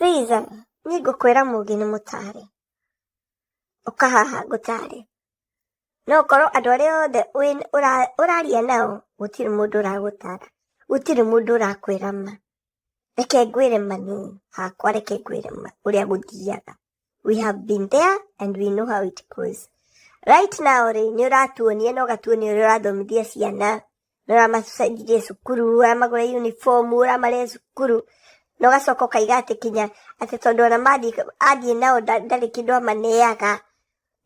Liza, niĩ ngũkwĩra mũngĩ nĩ mũtare. Ũka haha ngũtare. No ũkorwo andũ arĩa othe ũraria nao gũtirĩ mũndũ ũragũtara, gũtirĩ mũndũ ũrakwĩra ma. Reke ngwĩre ma niĩ hakwa, reke ngwĩre ma ũrĩa gũthiaga. We have been there and we know how it goes. Right now rĩ, nĩ ũratuonia na ũgatuonia ũrĩa ũrathomithia ciana, nĩ ũramacenjirie cukuru, ũramagũra uniform, ũramarehe cukuru, na ũgacoka ũkaiga atĩ kinya atĩ tondũ ona mathiĩ athiĩ nao ndarĩ kĩndũ amaneaga,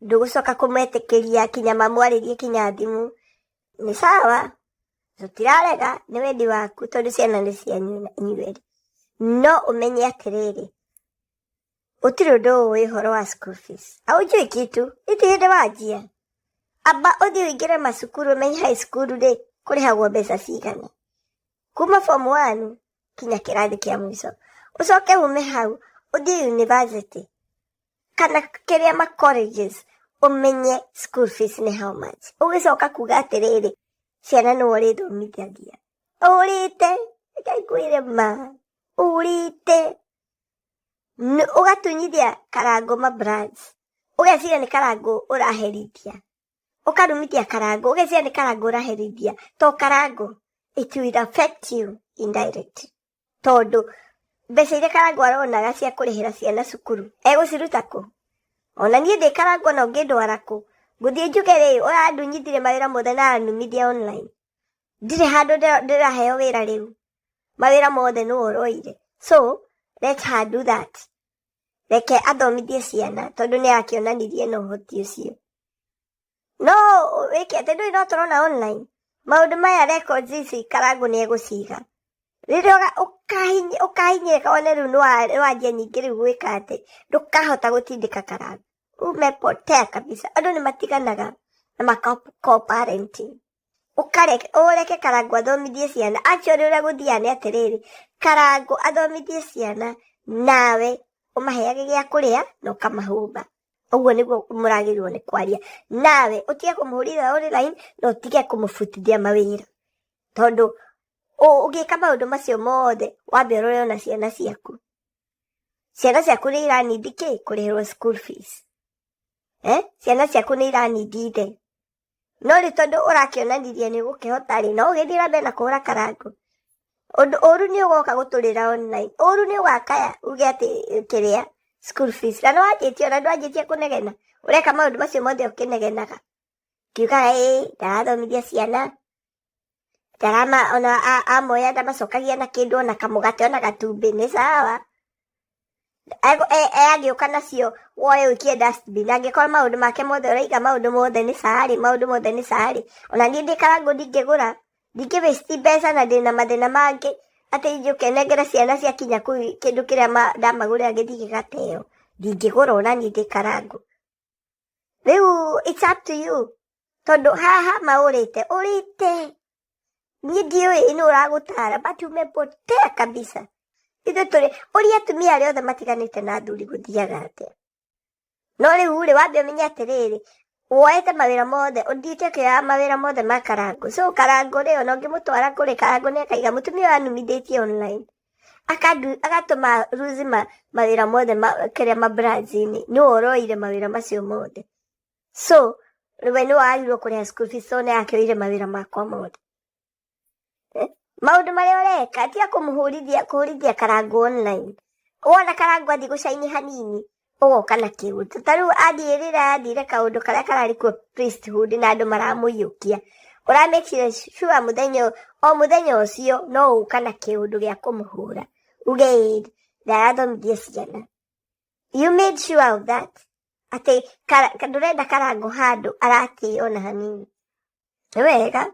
ndũgũcoka kũmetĩkĩria kinya mamwarĩrie kinya thimũ. Nĩ sawa, tũtirarega, nĩ wendi waku tondũ ciana nĩ cianyu inyuĩ erĩ. No ũmenye atĩrĩrĩ, gũtirĩ ũndũ ũĩ ũhoro wa school fees. Haujui kitu, iti hĩndĩ wanjia. Amba ũthiĩ ũingĩre macukuru ũmenye high school rĩ, kũrĩhagwo mbeca cigana. Kuma form 1 kinya kĩrathi kĩa mũico. Ũcoke ume hau, ũthiĩ university kana kĩrĩa ma colleges ũmenye school fees nĩ how much. Ũgĩcoka kuga atĩrĩrĩ, ciana nĩwe ũrĩthomithagia. Ũrĩte, reke ngwĩre ma, ũrĩte. Ũgatunyithia Karangũ ma brands, ũgeciria nĩ Karangũ ũraherithia, ũkarumithia Karangũ, ũgeciria nĩ Karangũ ũraherithia, to Karangũ, it will affect you indirectly. Tondũ mbeca iria Karangũ aronaga cia kũrĩhĩra ciana cukuru, egũciruta kũ? Ona niĩ ndĩ Karangũ ona ũngĩndwara kũ, ngũthiĩ njuge rĩ, ũrandunyithire mawĩra mothe na aranumithia online. Ndirĩ handũ ndĩraheo wĩra rĩu. Mawĩra mothe nĩwe ũroire. So, let her do that. Reke athomithie ciana tondũ nĩ akĩonanirie na ũhoti ũcio. No wĩke atĩ ndũĩ no tũrona online. Maũndũ maya records ici Karangũ nĩ egũciga. Rĩrĩa ũkahinyĩrĩka wone rĩu nĩ wanjia nyingĩ rĩu gwĩka atĩ ndũkahota gũtindĩka Karangũ. Umepotea kabisa. Andũ nĩ matiganaga na maka co-parenting. Ũkareke ũreke Karangũ athomithie ciana. Actually ũrĩa gũthiaga nĩ atĩrĩrĩ, Karangũ athomithie ciana nawe ũmaheage gĩa kũrĩa na ũkamahumba. Ũguo nĩguo mũragĩrĩirwo nĩ kwaria. Nawe ũtige kũmũhũrĩra online na ũtige kũmũbutithia mawĩra. Tondũ ũngĩka maũndũ macio mothe wambe ũrore ona ciana ciaku. Ciana ciaku nĩ iranindi kĩ? Kũrĩhĩrwo school fees. Ciana ciaku nĩ iranindi ithe. No rĩu tondũ ũrakĩonanirie nĩ ũgũkĩhota rĩ, no ũgĩthiĩ na mbere na kũhũra Karangũ. Ũndũ ũru nĩ ũgoka gũtũrĩra online. Ũru nĩ ũgakaya uge atĩ kĩrĩa school fees. Na nĩ wanjĩtie ona ndwanjĩtie kũnegena. Ũreka maũndũ macio mothe ũkĩnegenaga. Ũkiugaga ĩĩ ndarathomithia ciana. Ndarama ona amoya ndamacokagia na kĩndũ ona kamũgate ona gatumbĩ nĩ sawa. Agĩũka nacio woe ũikie dustbin. Angĩkorwo maũndũ make mothe ũraiga maũndũ mothe nĩ sawa-rĩ, maũndũ mothe nĩ sawa-rĩ, ona niĩ ndĩ Karangũ ndingĩgũra, ndingĩ waste mbeca na ndĩna mathĩna mangĩ atĩ njũke nengere ciana ciakinya kũu kĩndũ kĩrĩa ndamagũrĩra gĩthiĩ gĩgateo. Ndingĩgũra ona niĩ ndĩ Karangũ. Rĩu it's up to you. Tondũ haha maũrĩte, ũrĩte. Niĩ ndiũĩ nũ ũragũtara but umepotea kabisa. Ithuĩ tũrĩ, ũria atumia arĩa othe matiganĩte na athuri gũthiaga atĩa. No rĩu rĩ, wambe ũmenye atĩrĩrĩ, woete mawĩra mothe, ũthiĩte ũkĩoyaga mawĩra mothe ma Karangũ. So Karangũ rĩ, ona ũngĩmũtwara kũrĩ Karangũ nĩ akaiga mũtumia ũyũ anumithĩtie online. Agatũma lose mawĩra mothe kĩrĩa ma brands-inĩ. Nĩwe ũroire mawĩra macio mothe. So, we nĩwe wagĩrĩirwo kũrĩha school fees tondũ nĩ akĩoire mawĩra makwa mothe. Maũndũ marĩa ũreka, tiga kũmũhũrithia, kũhũrithia Karangũ online. Wona Karangũ athiĩ gũcaini hanini, ũgoka na kĩũndũ. Ta rĩu athiĩ rĩrĩa athire kaũndũ karĩa kararĩ kuo priesthood na andũ maramũiyũkia. Ũramĩkire sure mũthenya o mũthenya ũcio no ũka na kĩũndũ gĩa kũmũhũra. Uge ĩĩ, ndarathomithia ciana. You made sure of that. Atĩ ndũrenda Karangũ handũ aratĩo ona hanini. Nĩ wega.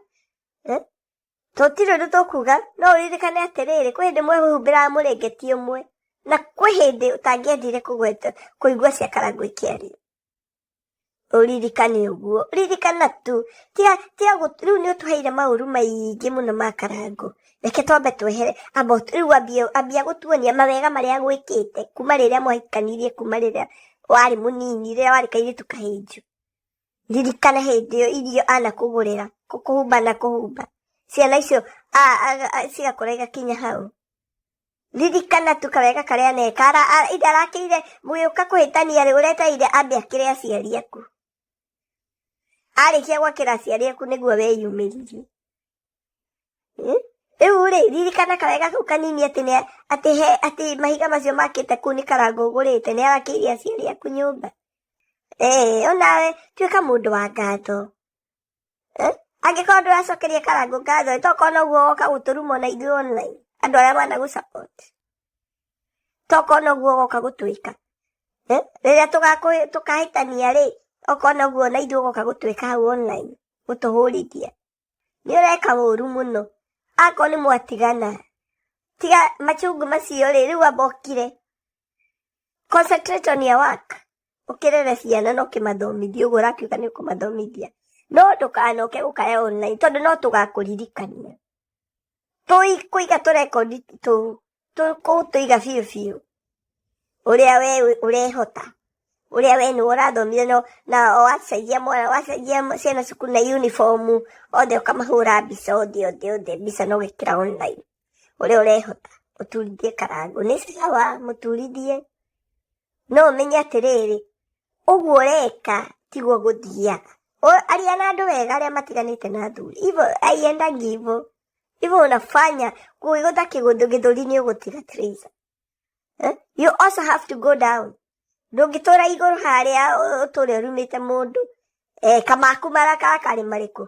Tũtirĩ ũndũ tũkuga, no ũririkane atĩrĩrĩ, kwĩ hĩndĩ mwehumbĩraga mũrĩngĩti ũmwe, na kwĩ hĩndĩ ũtangĩendire kũgweta kũigua cia Karangũ ikĩario. Ũririkane ũguo, ririkana tu, tiga, tiga rĩu nĩ ũtũheire maũru maingĩ mũno ma Karangũ. Reke twambe twehere, amba rĩu ambia gũtuonia mawega marĩa gwĩkĩte kuma rĩrĩa mwahikanirie, kuma rĩrĩa warĩ mũnini, rĩrĩa warĩ kairĩtu kahĩnju. Ririkana hĩndĩ ĩyo irio anakũgũrĩra, kũhumba na kũhumba. Ciana icio cigakũra igakinya hau. Ririkana tu kawega karĩa neka ithe arakĩire mũgĩũka kũhĩtania rĩ, ũretereire ambe akĩre aciari aku. Arĩkia gwakĩra aciari aku nĩguo weyumĩririe. Rĩu rĩ, ririkana kawega kau kanini atĩ nĩ atĩ he atĩ mahiga macio makĩte kũu nĩ Karangũ ũgũrĩte, nĩ arakĩire aciari aku nyũmba. Onawe tuĩka mũndũ wa ngatho. Angĩkorwo ndũracokeria Karangũ ngatho, tokorwo noguo woka gũtũruma ona ithuĩ online, andũ arĩa managũ support. Tokorwo noguo woka gũtwĩka. Rĩrĩa tũkahĩtania rĩ, okorwo noguo na ithuĩ ũgoka gũtwĩka hau online, gũtũhũrithia. Nĩ ũreka ũru mũno. Akorwo nĩ mwatigana, tiga machungu macio rĩ, rĩu amba ũkire. Concentrate on your work. Ũkĩrere ciana na ũkĩmathomithia ũguo ũrakiuga nĩ ũkũmathomithia. No ndũkanoke gũkaya online tondũ no tũgakũririkania. Tũikũiga tũrekondi tũu, tũkũtũiga biũ biũ. Ũrĩa we ũrehota, ũrĩa we nĩwe ũrathomire no na wacenjia mwana, wacenjia ciana cukuru na uniform, othe ũkamahũra mbica othe othe othe mbica na ũgekĩra online. Ũrĩa ũrehota, ũturithie Karangũ. Nĩ sawa, mũturithie. No ũmenye atĩrĩrĩ, ũguo ũreka tiguo gũthiaga. Aria na andũ wega arĩa matiganĩte na athuri. Hivyo haiendangi hivyo. Hivyo unafanya kuigũtha kĩgũthũ gĩthũri nĩ ũgũtiga Teresa. You also have to go down. Ndũngĩtũra igũrũ harĩa ũtũre ũrumĩte mũndũ. Kamaku marakara karĩ marĩkũ?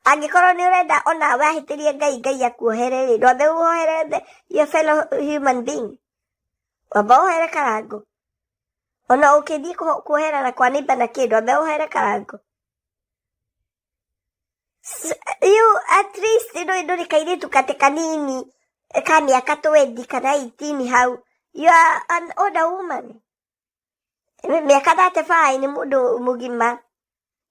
Angĩkorwo nĩ ũrenda ona wahĩtĩrie Ngai, Ngai akuohere rĩ, ndwambe ũhoere your fellow human being. Wamba ũhoere Karangũ. Ona ũkĩthiĩ kuoherana kwa neighbor na kĩndũ, wambe ũhoere Karangũ. You at least ndũrĩ kairĩtu katĩ kanini ka mĩaka 20 kana 18 hau. You are an older woman. Mĩaka 35 nĩ mũndũ mũgima,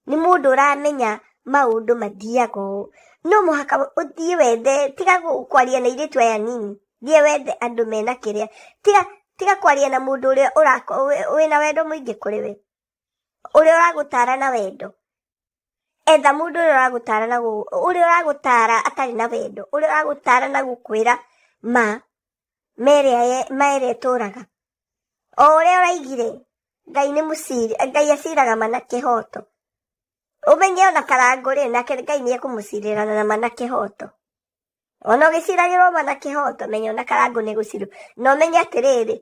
nĩ mũndũ ũramenya maũndũ mathiaga ũũ. No mũhaka ũthiĩ wethe, tiga kwaria na airĩtu aya nini, thiĩ wethe andũ mena kĩrĩa. Tiga kwaria na mũndũ ũrĩa wĩna wendo mũingĩ kũrĩ we, ũrĩa ũragũtara na wendo. Etha mũndũ ũrĩa ũragũtara na ũrĩa ũragũtara atarĩ na wendo, ũrĩa ũragũtara na gũkwĩra ma ma ĩrĩa ĩtũraga. O ũrĩa ũraigire, Ngai nĩ mũciri, Ngai aciraga ma na kĩhoto. Ũmenye ona Karangũ rĩ, nake Ngai nĩ ekũmũcirĩra na ma na kĩhoto. Ona ũgĩciragĩrwo ma na kĩhoto, menya ona Karangũ nĩ gũcirwo. Na ũmenye atĩrĩrĩ,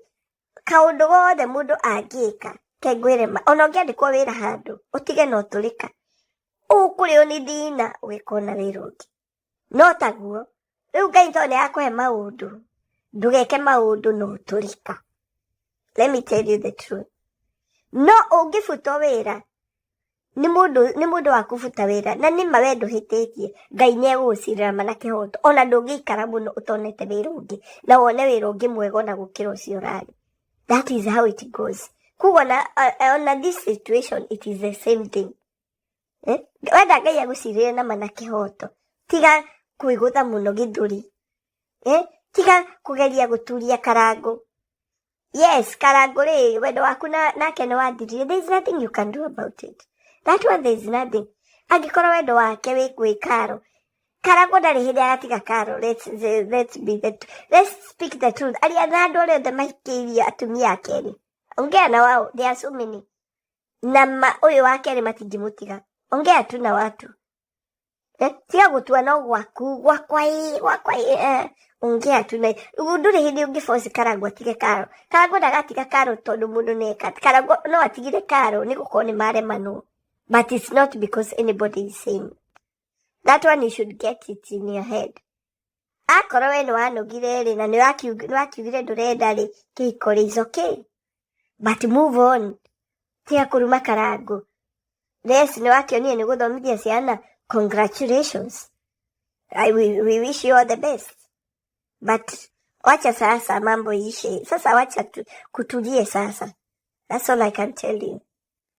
kaũndũ gothe mũndũ angĩka, ke ngwĩre ma, ona ũngĩandĩkwo wĩra handũ, ũtige na ũtũrĩka. Ũkũrĩo nĩ thĩna ũgĩkona wĩra ũngĩ. No taguo, rĩu Ngai tondũ nĩ akũhe maũndũ, ndũgeke maũndũ na ũtũrĩka. Let me tell you the truth. No ũngĩbutwo wĩra, nĩ mũndũ wa kũbuta wĩra, na nĩ ma we ndũhĩtĩtie, Ngai nĩ egũgũcirĩra ma na kĩhoto. Ona ndũngĩikara mũno ũtonete wĩra ũngĩ, na wone wĩra ũngĩ mwega ona gũkĩra ũcio ũrarĩ. That is how it goes. Koguo ona this situation it is the same thing. Wenda Ngai agũcirĩre na ma na kĩhoto, tiga kwĩgũtha mũno gĩthũri. Tiga kũgeria gũturia Karangũ. Yes, Karangũ rĩ, wendo waku nake nĩ wathirire. There is nothing you can do about it. That one there is nothing. Angĩkorwo wendo wake wĩ Karo, Karangũ ndarĩ hĩndĩ agatiga Karo. Let's speak the truth. Aria na andũ arĩa othe mahikĩirie atumia a kerĩ. Ongea na wao, there are so many. Na ma ũyũ wa kerĩ matingĩmũtiga. Ongea tu na watu. Tiga gũtua no gwaku, gwakwa ĩ, gwakwa ĩ, ongea tu na ndũrĩ hĩndĩ ũngĩ force Karangũ atige Karo. Karangũ ndagatiga Karo tondũ mũndũ nĩ eka. Karangũ no atigire Karo nĩ gũkorwo nĩ maremanwo. But it's not because anybody is saying. That one you should get it in your head. Akorwo we nĩ wanogire rĩ, na nĩ wakiugire ndũrenda rĩ, kĩhiko rĩ, is okay. But move on. Tiga kũruma Karangũ. Yes, nĩ wakĩonire nĩ gũthomithia ciana. Congratulations. We wish you all the best. But wacha sasa mambo ishe. Sasa wacha kutulie sasa. That's all I can tell you.